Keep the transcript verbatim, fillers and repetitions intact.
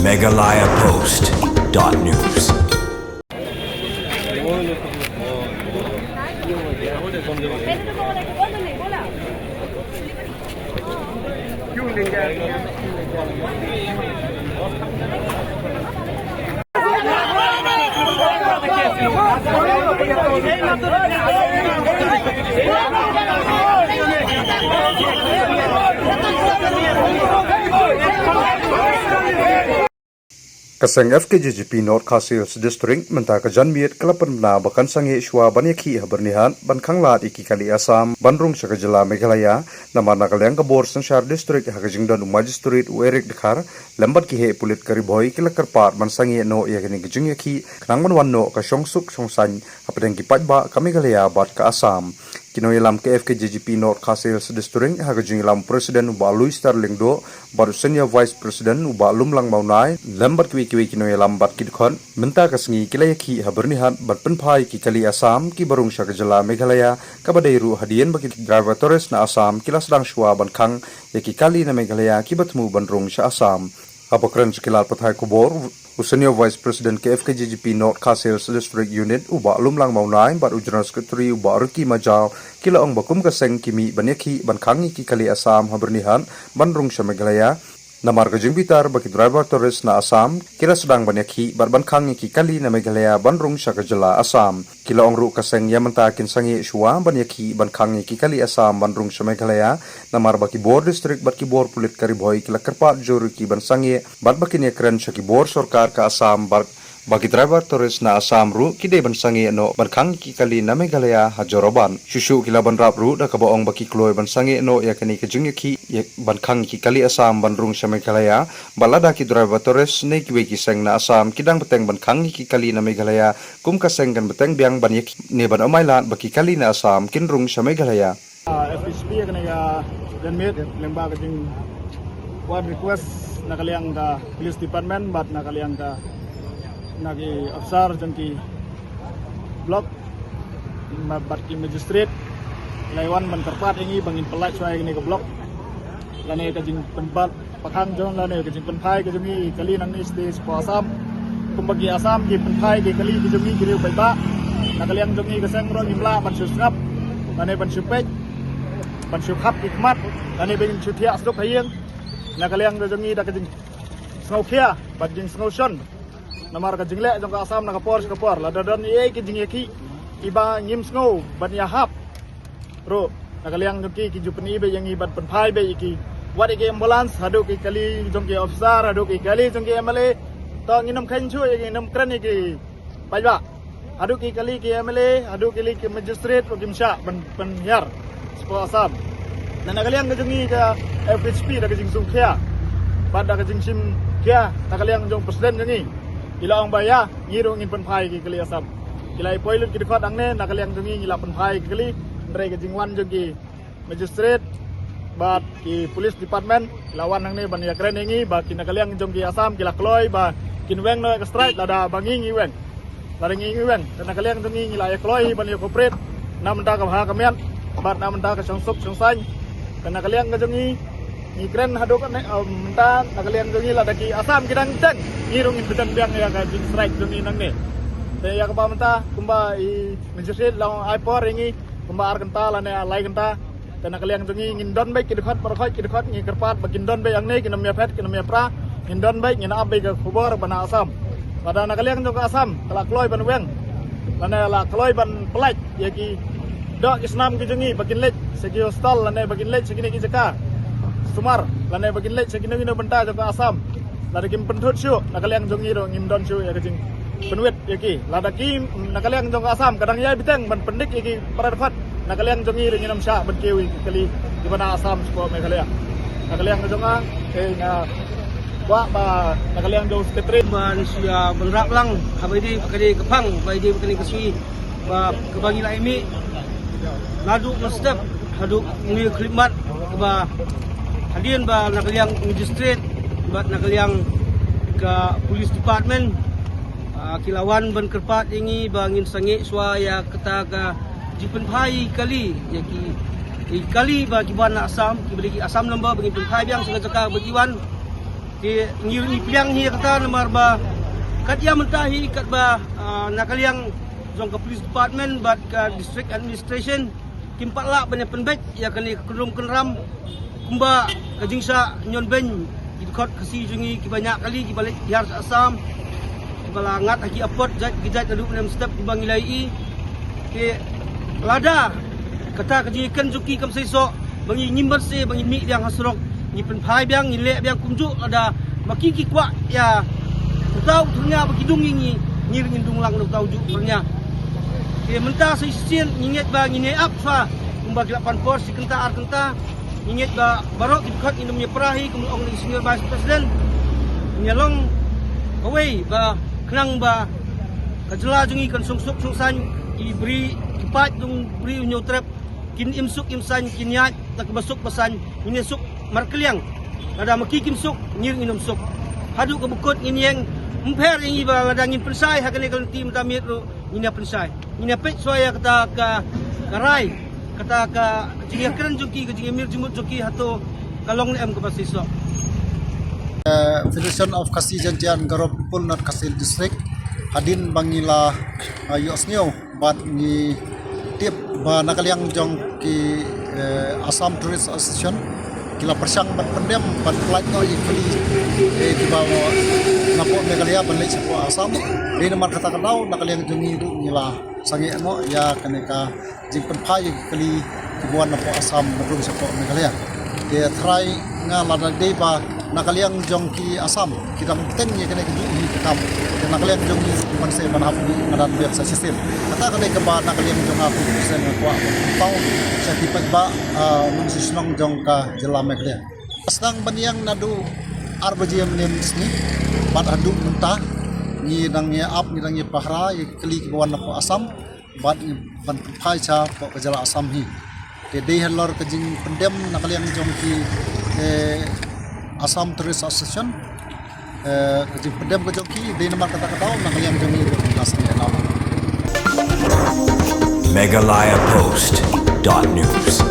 Meghalaya Post dot news. Ka seng F K J G P North Khasi Hills District mynta ka janmiet ka la pynbna ba kan sangeh shuwa ban ïakhih ha Byrnihat ban khanglad ïa ki kali Assam ban rung sha ka jylla Meghalaya. Namar na ka liang ka bor synshar district ha ka jingdon u Magistrate u Eric Dkhar lem bad ki heh pulit ka Ri Bhoi ki la kyrpad ban sangeh noh ïa kane ka jingïakhih khnang ban wan noh ka shongsuk shongsaiñ hapdeng ki paidbah ka Meghalaya bad ka Assam. Ki nongïalam ka F K J G P North Khasi Hills District ha ka jingïalam u President u Bah Louis Sterling Doh bad u Senior Vice President u Bah Lumlang Mawnai lem bad kiwei kiwei ki nongïalam bad ki dkhot mynta ka sngi ki la ïakhih ha Byrnihat ban pynphai ki kali Assam kiba rung sha ka jylla Meghalaya, kaba dei ruh hadien ba ki driver tourist na Assam ki la sdang shuwa ban khang ïa ki kali na Meghalaya kiba thmu ban rung sha Assam. Haba kren sha ki lad pathai khubor, u Senior Vice President ka F K J G P North Khasi Hills District Unit u Bah Lumlang Mawnai bad u General Secretary u Bah Ricky Majaw ki la ong ba kum ka seng ki mih ban ïakhih ban khang ïa ki kali Assam ha Byrnihat ban rung sha Meghalaya. Namar ka jingbitar ba ki driver tourist na Assam ki la sdang ban ïakhih bad ban khang ïa ki kali na Meghalaya ban rung sha ka jylla Assam. Ki la ong ruh ka seng ïa mynta kin sangeh shuwa ban ïakhih ban khang ïa ki kali Assam ban rung sha Meghalaya, namar ba ki bor district bad ki bor pulit ka Ri Bhoi ki la kyrpad jur ïa ki ban sangeh bad ba kin ïakren sha ki bor sorkar ka Assam bad ba ki driver tourist na Assam ruh ki dei ban sangeh noh ban khang ïa ki kali na Meghalaya ha Jorabat. Shuh shuh ki la bynrap ruh da kaba ong ba ki kloi ban sangeh noh ïa kane ka jingïakhih ïa ban khang ïa ki kali Assam ban rung sha Meghalaya, bad lada ki driver tourist ne kiwei ki seng na Assam ki dang bteng ban khang ïa ki kali na Meghalaya, kum ka seng kan bteng biang ban ïakhih ne ban ym ailad ba ki kali na Assam kin rung sha Meghalaya. Ah, F K J G P ha kane ka janmiet lyngba ka jingwan request na ka liang ka police department bad na ka liang ka, na ki officer jong ki block, ma-, bad ki magistrate, la wan ban kyrpad ïa ngi ba ngin pyllait shuwa ïa kane ka block lane ka jingpynbat pakhang jong lane ka jingpynphai ka jong ngi kali nangne sha Assam. Kumba ki Assam ki pynphai ki kali ki jong ngi ki riew paidbah, na ka liang jong ngi ka seng ruh ngim lah ban shu sngap lane ban shu peit, ban shu khap ki khmat lane ban shu thiah sduk ha ïing. Na ka liang jong ngi da ka jingsngewkhia bad jingsngewshon. Namar ka jingleh jong ka Assam na ka por sha ka por, lada don ei ei ki jingïakhih kiba ngim sngew ban ïahap ruh, na ka liang jong ki, ki ju pyni beit ïa ngi ban pynphai beit ïa ki, wat ïa ki ambulance haduh ki kali jong ki officer haduh ki kali jong ki M L A. To ngin ym kheiñ shuh ïa ki, ngin ym kren ïa ki paidbah. Haduh ki kali ki M L A, haduh ki kali ki magistrate ruh kim shah ban pynhiar sha Assam. Na ka liang ka jong ngi ka F K J P da ka jingsngewkhia bad da ka jingshim khia na ka liang jong president jong ngi, ki la ong ba ïa ngi ruh ngin pynphai ki kali Assam. Ki la ïa poi lut ki dkhot hangne, na ka liang jong ngi ngi la pynphai ki kali, hynrei ka jingwan jong ki magistrate bad ki police department ki la wan hangne ban ïakren ïa ngi ba ki na ka liang jong ki Assam ki la kloi ba kin weng noh ka strike lada ba ngi ngi weng. Lada ngi ngi weng, te na ka liang jong ngi ngi la ïa kloi ban ïa cooperate na bynta ka bha ka miat bad na bynta ka shongsuk shongsaiñ. Te na ka liang ka jong ngi ngi kren haduh katne, um, mynta na ka liang jong ngi lada ki Assam ki dang teng, ngi ruh ngin bteng biang ïa ka jingstrike jong ngi nangne. Te ïa kaba mynta kumba i magistrate la ong ai por ïa ngi kumba ar kynta lane lai kynta. Te na ka liang jong ngi ngin don beit ki dkhot baroh khoit ki dkhot, ngi kyrpad ba kin don beit hangne, kin ym ïa phet kin ym ïa pra, ngin don beit, ngin ap beit ka khubor ba na Assam. Lada na ka liang jong ka Assam ka la kloi ban weng lane la kloi ban pyllait ïa ki doh ki snam ki jong ngi ba kin leit sha ki hostel lane ba kin leit sha kine ki jaka sumar lane ba kin leit sha kino kino bynta jong ka Assam, lada kim pynthut shuh, na ka liang jong ngi ruh ngim don shuh ïa ka jingpynwit ïa ki. Lada ki na ka liang jong ka Assam ka dang ïai bteng ban pyndik ïa ki para dkhot, na ka liang jong ngi ruh ngin ym shah ban kiew ïa ki kali kiba na Assam sha Meghalaya. Na ka liang jong nga, eh, nga kwah ba na ka liang jong secretary ban shu ïa bynrap lang ha ba ïadei bad kane ka phang, ba ïadei bad kane ka sngi, ba kaba ngi la ïa mih naduh mynstep haduh ngi khlem mat, kaba hadien ba na ka liang magistrate bad na ka liang ka police department, ah, ki la wan ban kyrpad ïa ngi ba ngin sangeh shuwa ïa kata ka jingpynphai kali ïa ki, ki kali ba ki wan na Assam, kiba dei ki Assam number, ba ngin pynphai biang sha ka jaka ba ki wan. Te ngi ruh ngi pdiang hi kata namar ba kat ïa mynta hi katba, ah, na ka liang jong ka police department bad ka district administration kim pat lah ban ïa pynbeit ïa kane ka kynrum kynram kumba ka jingshah ñion beiñ ki dkhot Khasi jong ngi kiba ñiah kali kiba leit hiar sha Assam, kiba la ngat ha ki airport jait ki jait naduh mynstep kumba ngi la ïohi. Te lada kata ka jingïakren jong ki kam seisoh ba ngi ngim banse ba ngi mih biang ha surok, ngi pynphai biang, ngi leh biang kumjuh lada ba ki ki kwah ïa uta u thyrnia ba ki dung ïa ngi, ngi ruh ngin dung lang na uta ujuh u thyrnia. Te mynta sa shisien ngi ngeit ba ngin ïa ap shuwa kumba ki la pan por shi kynta ar kynta. Ngi ngeit ba baroh ki dkhot ngin ym ïa pra hi, kum ong i Senior Vice President. Ngin ïa long kawei ba khnang ba ka jylla jong ngi kan sung suk sung saiñ, i briew, ki paid jong briew Hynñiewtrep kin im suk im saiñ, kin ïaid da kaba suk ba saiñ, ngin ïa suk markylliang. Lada ma ki kim suk, ngi ruh ngin ym suk. Haduh kaba kut ngin ïeng, ym pher ïa ngi ba lada ngin pynshai ha kane ka lynti mynta miet ruh ngin ïa pynshai. Ngin ïa peit shuwa ïa kata ka, ka rai, kata ka jingïakren jong ki, ka jingïamir jingmut jong ki hato ka long ne em kaba seisoh. Eh, Federation of Khasi Jaintia and Garo People, North Khasi District, hadien ba ngi la, eh, ïohsngew bad ngi tip ba na ka liang jong ki, eh, Assam Tourist Association ki la pyrshang ban pyndem ban pynlait noh ïa ki kali, eh, kiba napoh Meghalaya ban leit shapoh Assam. Dei namar kata ka daw na ka liang jong ngi ruh ngi la sangeh noh ïa kane ka jingpynphai ïa ki kali kiba wan napoh Assam ban rung shapoh Meghalaya. Te tharai nga lada dei ba na ka liang jong ki Assam ki dang bteng ïa kane ka juh hi ka kam, te na ka liang jong ngi ruh ngi banse ban hap ïa ka madan biang sa shisien. Kata ka dei kaba na ka liang jong nga kum u President nga kwah ban pynpaw sha ki paidbah, ah, nongshong shnong jong ka jylla Meghalaya. Sdang ban ïeng naduh ar baje mynne mynsngi bad haduh mynta ngi dang ïa ap, ngi dang ïa pahara ïa ki kali kiba wan napoh Assam bad ngi ban pynphai shapoh ka jylla Assam hi. Te dei halor ka jingpyndem na ka liang jong ki, eh, Assam Tourist Association, eh, ka jingpyndem ka jong ki, dei namar kata ka daw na ka liang jong ngi ruh ngi la sangeh noh. Meghalaya Post dot news.